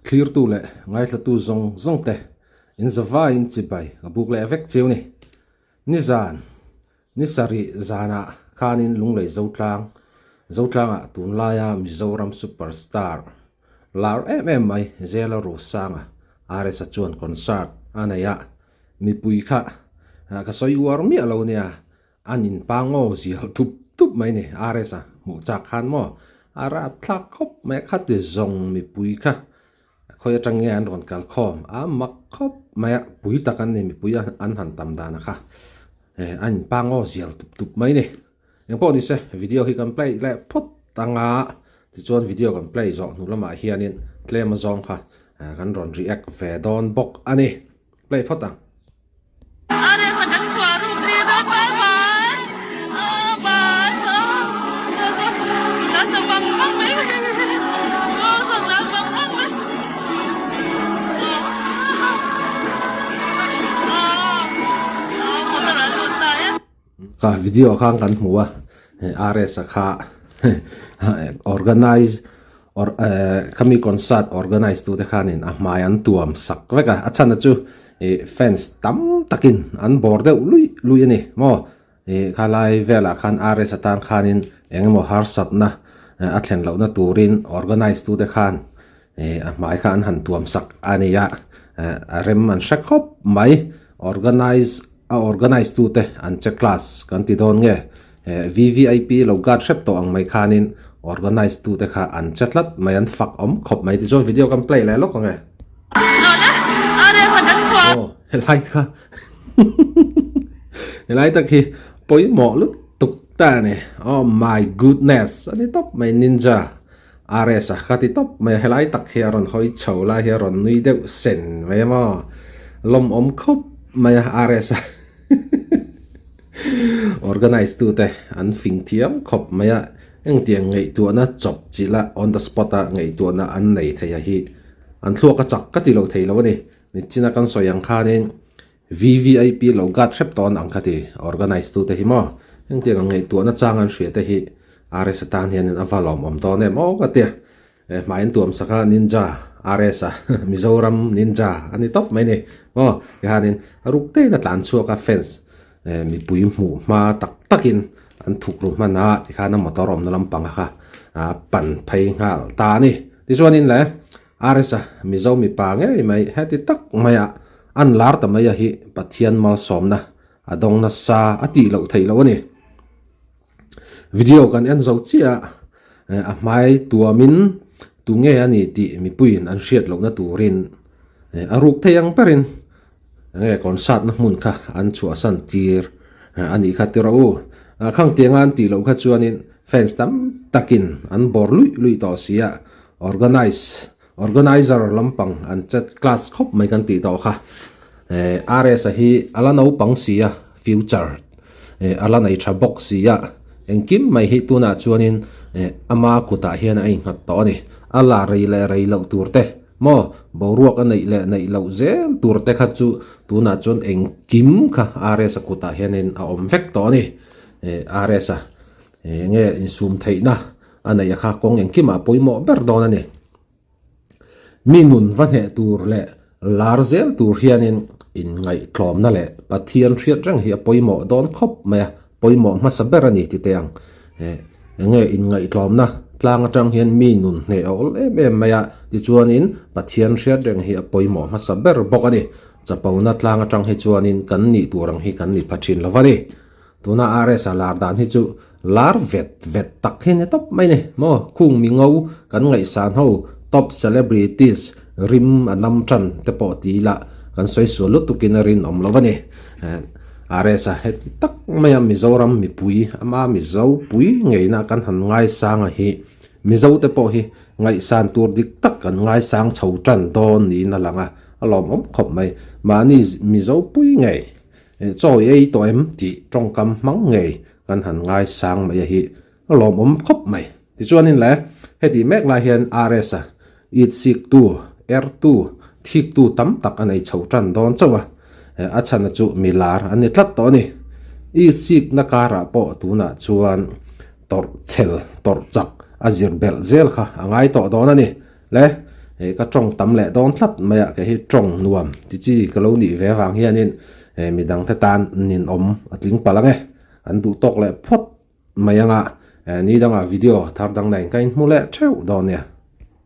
Thlirtu leh ngaithlatu zawng zawng te in zavaiin chibai ka buk leh vek chiu ni. Nizan, ni sarih zanah khanin Lunglei Zotlang, Zotlangah tunlaia Mizoram Superstar lar em em mai Zela Rosanga RS-a chuan concert a nei a, mipui kha ka sawi uar miah lo nia, An in pangaw zial tup tup mai ni RS a hmuh chak khan maw a rap thlak khawp mai a khati zawng mipui kha khawi atang nge an rawn kal khawm a mak khawp mai a pui tak an ni mipui an han tam dan a kha an in pangaw zial tup tup mai ni engpawh ni se video hi kan play leh phawt anga tichuan video kan play zawh hnu lamah hianin tlem a zawng kha kan rawn react ve dawn bawk a ni play phawt ang. Ka video khan kan hmu a RS a kha organize or khami concert organize tute khanin a hmai an tuam sak vek a a chhan chu ih fans tam takin an bawr deuh luih luih a ni maw ih khalai velah khan RS atan khanin eng emaw harsatna a thlen lohna turin organize tute khan ih a hmai kha an han tuam sak a ni a a rem an hre khawp mai organize a organize tute an che class kan ti dawn nge VVIP lo guard hrep tawh ang mai khanin organize tute kha an che tlat mai an fak awm khawp mai tichuan video kan play leh lawk ang e. Aw helai kha helai tak hi pawimawh lutuk ta a ni oh my goodness a ni tawp mai ninja RS a ka ti tawp mai helai tak hi a rawn hawi chho lai hi a rawn nui deuh sen mai a maw lawmawm khawp mai a RS a. Organise tute an fing thiam khawp mai a, engtiang ngaihtuahna chawp chilh a on the spot a ngaihtuahna an nei thei a hi an thluak a chak ka ti lo thei lo a ni. Nichina kan sawi ang khanin VVIP lo guard hrep tawn ang kha ti organise tute hi maw engtiang ang ngaihtuahna chang an hria te hi RS atan hianin a va lawmawm dawn em aw ka tia. Hmai an tuam sak a ninja RS a Mizoram ninja a ni tawp mai ni maw tihianin a ruk te in a tlan chhuak a fence mipui hmuh hma tak takin an thuk ru hman a tikhan a motor awmna lampang kha a pan phei nghal ta a ni tichuanin le RS a Mizo mipa ngei mai heti tak maia an lar ta mai a hi Pathian malsawmna a dawng nasa a tih loh theih loh a ni. Video kan en zo chiah a, a hmai tuamin tunge a ni tih mipuiin an hriat lohna turin a ruk thei ang berin enge concert na hmun kha an chhuahsan tir a nih kha ti rawh u. Khang tianga an tih loh kha chuanin fans tam takin an bawr luih luih tawh si a, organize organizer lampang an chat class khawp mai kan tih tawh kha. RS a hi a la naupang si a future a la nei tha bawk si a, engkim mai hi tunah chuanin ama kutah hian a innghat tawh a ni. A la rei leh rei loh tur te maw boruak a neih leh neih loh zel tur te kha chu tunah chuan engkim kha RS a kutah hianin a awm vek tawh a ni. RS a enge insum theihna a neih a kha kawng engkimah pawimawh ber dawn a ni. Mi nun va hneh tur leh lar zel tur hianin inngaihtlawmna leh Pathian hriat reng hi a pawimawh dawn khawp mai a, pawimawh hmasa ber a ni ti teh ang. Enge inngaihtlawmna tlang atang hian mi nun hneh a awl em em mai a, tichuanin Pathian hriat reng hi a pawimawh hmasa ber bawk a ni. Chapona tlang atang hi chuanin kan nih tur ang hi kan ni pha thin lo va ni. Tuna RS a lar dan hi chu lar vet vet tak hi ni tawp mai ni maw khung mi ngo kan ngaihsan ho top celebrities rim a nam tan te pawh ti ila kan sawi sual lutuk in a rinawm lo a ni. RS a heti tak mai a Mizoram mipui ama Mizo pui ngeina kan han ngaisang a hi Mizo te pawh hi ngaihsan tur dik tak kan ngaisang chho tan dawn niin a lang a a lawmawm khawp mai mahni Mizo pui ngei Chawi ei tawh em tih tawngkam hmang ngei kan han ngaisang mai a hi a lawmawm khawp mai. Tichuanin le heti mek lai hian RS a it sik tu, er tu, thik tu tam tak a nei chho tan dawn chauh a, a chhana chu mi lar an ni tlat tawh a ni. I sikna karah pawh tunah chuan tawrh chhel, tawrh chak a zir belh zel kha a ngai tawh dawn a ni. Le Ka tawng tam leh dawn tlat mai a, kei hi tawng nuam ti chi ka lo nih ve avang hianin midangte tan ninawm a tling palh ang e. An duh tawk leh phawt mai anga ni dangah video thar dang nen ka inhmu leh theuh dawn nia.